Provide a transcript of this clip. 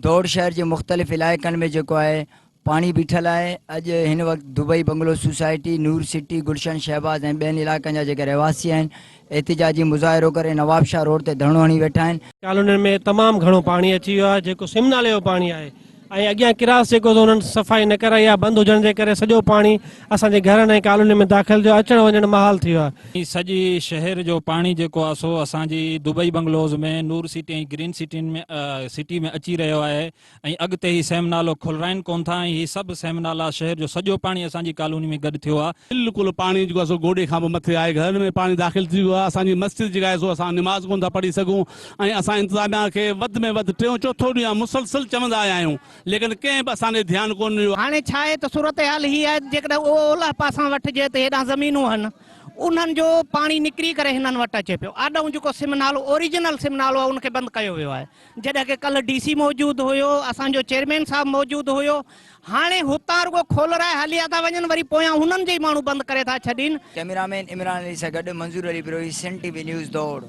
دوڙ شهر جي مختلف علائقن ۾ جيڪو آهي پاڻي بيٺل آهي اڄ هن وقت Dubai bungalow society, Noor city, Gulshan Shahbaz ۽ ٻين علائقن جا جيڪي رهواسي آهن احتجاجي مظاهرو ڪري نوابشاهه روڊ تي ڌرڻو هڻي ويٺا آهن. ڪالونين ۾ تمام گهڻو پاڻي اچي ويو آهي جيڪو سم نالي جو پاڻي آهي ۽ اڳيان ڪراس جيڪو سو انهن صفائي نه ڪرائي آهي بند هجڻ جي ڪري سڄو پاڻي اسان جي گهرن ۽ ڪالونين ۾ داخل ٿيو آهي اچڻ وڃڻ محال ٿي ويو آهي. هي سڄي شهر جو پاڻي جيڪو آهي سو اسان جي Dubai bungalows ۾ Noor city ۽ green سٽين ۾ city ۾ اچي رهيو آهي ۽ اڳتي هي سيم نالو کولرائين ڪون ٿا ۽ هي سڀ سيم نالا شهر جو سڄو پاڻي اسان جي ڪالوني ۾ گڏ ٿيو آهي. بلڪل پاڻي جيڪو آهي سو گوڏي کان به مٿي آهي گهرن ۾ پاڻي داخل ٿي ويو آهي اسان جي مسجد جيڪا آهي سو اسان نماز ڪون ٿا پڙهي سگهون ۽ اسان انتظاميا کي وڌ ۾ وڌ ٽيون چوٿون ڏينهن آهي مسلسل چوندا آيا آهيون ليڪن ڪنهن به اسان ڏي ڌيان ڪون ڏنو. هاڻي ڇا آهي ته صورتحال هي آهي ته جيڪڏهن اهو اولهه پاسان وٺجي ته هيڏانهن زمينون هن انهن جو پاڻي نڪري ڪري هنن وٽ اچي پيو. آڏئون جيڪو سم نالو اوريجنل سم نالو آهي ان کي بند ڪيو ويو آهي. جڏهن ڪه ڪلهه ڊي سي موجود هيو، اسان جو چيئرمين صاحب موجود هيو. هاڻي هتان رڳو کولرائي هليا ٿا وڃن وري پويان هنن جي ئي ماڻهو بند ڪري ٿا ڇڏين. ڪئميرا مين عمران علي سان گڏ Manzoor Ali Brohi, Sindh T V news Dor.